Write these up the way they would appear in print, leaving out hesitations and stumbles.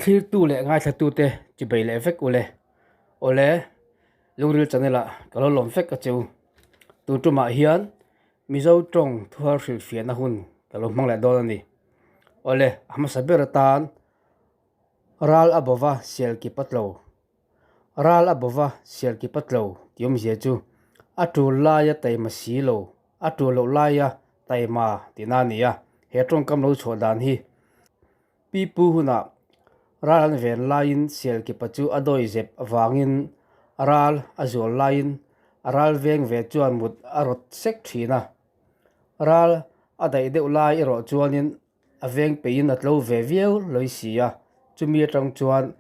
Thlirtu leh ngaithlatute chibei leh vek ule. Awle, Lungril channel ah ka lo lawm vek a cheu. Tun tumah hian Mizo tawng thuhar hrilhfiahna hun ka lo hmang leh dawn a ni. Awle, a hmasa ber atan ral a bova sial ki patlo. Ral a bova sial ki patlo tih awmzia chu a tul laia taima si lo, a tul loh laia taima tihna a ni a. He tawngkam lo chhuah dan hi Pi Pu hunah ral an ven laiin Sialkipa chu a dawi zep avangin ral a zual laiin a ral veng ve chuan mut a rawt sek thin a. Ral a daih deuh lai erawh chuanin a veng peihin a tlo ve viau lawi si a, chumi atang chuan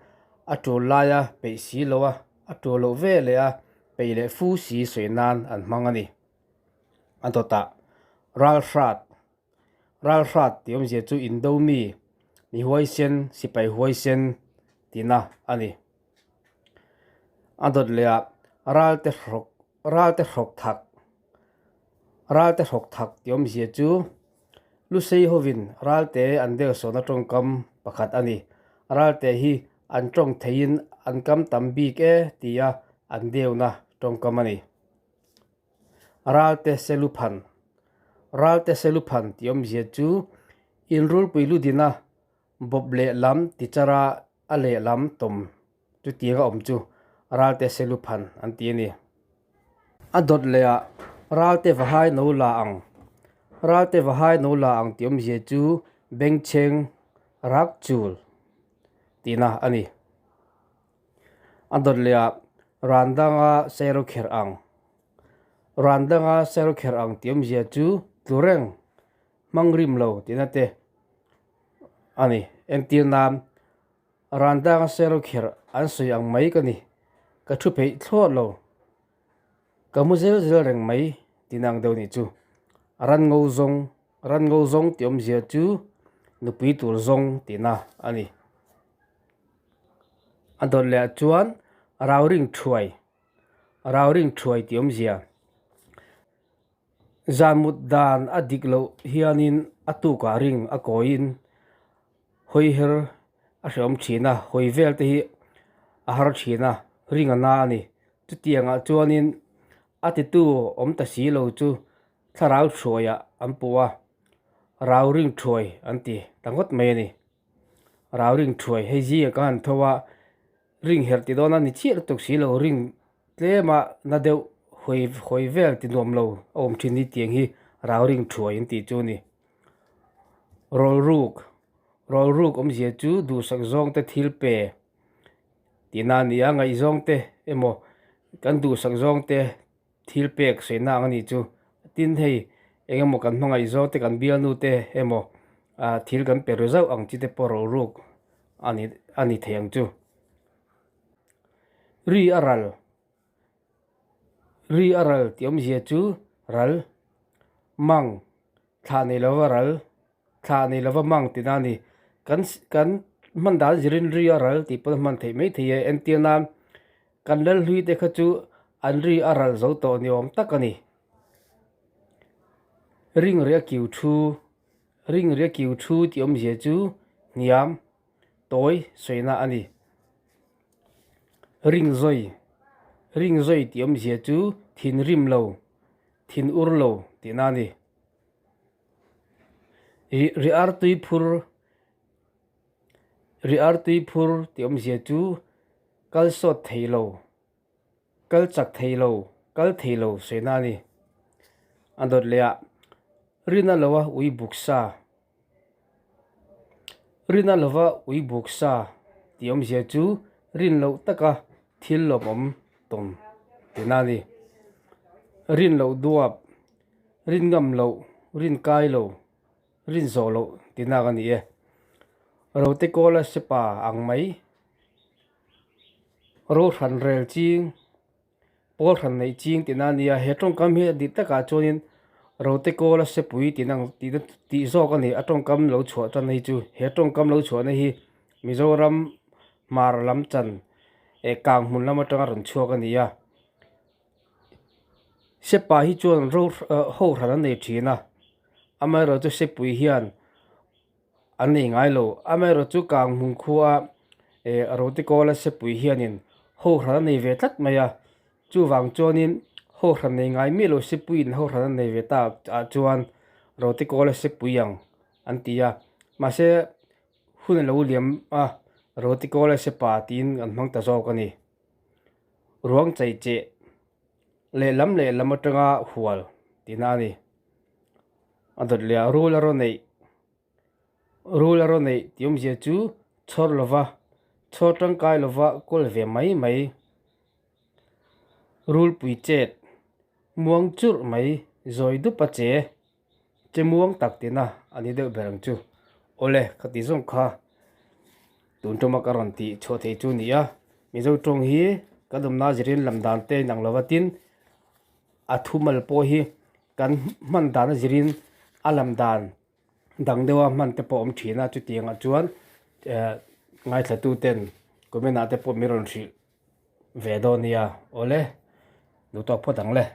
a tul laia peih si lo a, a tul loh ve leh a peih leh fu si sawi nan an hmang a ni. A dawtah ral hrat Ralhrat tih awmzia chu indo mi, mi huaisen, sipai huaisen tihna a ni. A dawt leh ah ralte hrawk ralte hrawk thak ralte hrawk thak tih awmzia chu Lusei hovin ralte an deuhsawhna tawngkam pakhat a ni. Ralte hi an tawng theiin an kam tam bik e tia an deuhna tawngkam a ni. Ralte Seluphan Ralte Seluphan tih awmzia chu inrulpui ludina bawp lehlam tichara a lehlam tawm chutiang a awm chu Ralte Seluphan an ti a ni. A dawt lehah Ralte Vahai no la ang Ralte Vahai no la ang tih awmzia chu bengchheng rak chul tihna a ni. A dawt leh ah ran danga sero kherh ang. Ran danga sero kherh ang tih awmzia chu tlu reng hmang rim lo tihna te a ni. Entir nan ran danga sero kherh an sawi ang mai ka ni. Ka thu pheih thlawt lo. Ka mu zel zel reng mai tihna ang deuh nih chu. Ran ngo zawng ran ngo zawng tih awmzia chu nupui tur zawng tihna a ni. A dawt leh ah chuan rau ring thuai rau ring thuai tih awmzia zan mut dan a dik loh hianin a tukah ring a kawiin hawi her a hrehawm thin a hawi vel te hi a har thin a ring a na a ni chutiang ah chuanin a titu awm ta si lo chu thlarau thuaiah an puh a rau ring thuai an ti ta ngawt mai a ni. Rau ring thuai hei zingah ka han tho a, ring herh ti dawn a ni chiah lutuk si lo, ring tlema na deuh hawi hawi vel ti nuam lo a awm thin hi tiang hi rau ring thuai an tih chu a ni. Rawl ruk, rawl ruk awmzia chu duhsak zawng te thil pe tihna a ni a, ngaihzawng te emaw kan duhsak zawng te thil pek sawi na ang a nih chu tin hei eng emaw kan hmangaih zawng te kan bialnu te emaw ah thil kan pe ru zauh ang chi te pawh ro ruk a ni a ni thei ang chu ri a ral ri a ral tih awmzia chu ral mang thlah nei lova ral thlah nei lova mang tihna a ni kan kan hman dan zirin ri a ral tih pawh a hman theih mai thei e entir nan Kan lalhlui te kha chu an ri a ral zo tawh ni awm tak a ni. Ring ria kiu thu, Ring ria kiu thu tih awmzia chu hniam, tawi sawina a ni. Ring zawi, Ring zawi tih awmzia chu thin rim lo, thin ur lo tihna a ni. Ri artui phur, Ri artui phur tih awmzia chu kal sawt thei lo, kal chak thei lo, kal thei lo sawi na a ni. A dawt leh ah rina lova ui buk sa, rina lova ui buk sa tih awmzia chu rin loh taka thil lawmawm tawm tihna a ni. Rin loh duap, rin ngam loh, rin kai lo. Rin zawh loh ti nak a ni e. Rote kawla sepa ang mai. Ro hran rel ching, pawl hran neih ching tihna a nia. He tawngkam hi a dik takah chuanin rote kawla sepui tihna ang tihna tih zawk a ni. A tawngkam lo chhuah tan hi chu he tawngkam lo chhuahna hi Mizoram hmar lam chan eh kang hmun lam atanga rawn chhuak a ni a. Sepa hi chuan ro ho hran an nei thin a, amaherawhchu sepui hian an nei ngai lo. Amaherawhchu kang hmun khua. Eh Rotikawla sepui hianin ho hran a nei ve tlat mai a, chuvang chuanin ho hran nei ngai miah lo sepuiin ho hran a nei ve ta ah chuan Rotikawla sepui ang an ti a, mahse hun a lo liam a Rotikawla sepa tiin an hmang ta zawk a ni. Ruang chei cheh lehlam lehlam atanga hual tihna a ni. A dawt leh a rul a rawn neih. Rul a rawn neih tih awmzia chu chhawr lova, chhawr tangkai lova kawl ve mai mai. Rulpui chet muang churh mai zawi dup a che, che muang tak tina a ni deuh ber ang chu. Awle ka ti zawng kha tun tuma ka rawn tih chhuah thei chu ni a, Mizo tawng hi ka dumna zirin lam dan te inang lova tin a thumal pawh hi kan hman dan a zirin a lam dan dang deuha hman te pawh a awm thin a chutiang ah chuan eh ngaithla tu ten comment ah te pawh min rawn hrilh ve dawn nia awle duh tawk phawt ang le.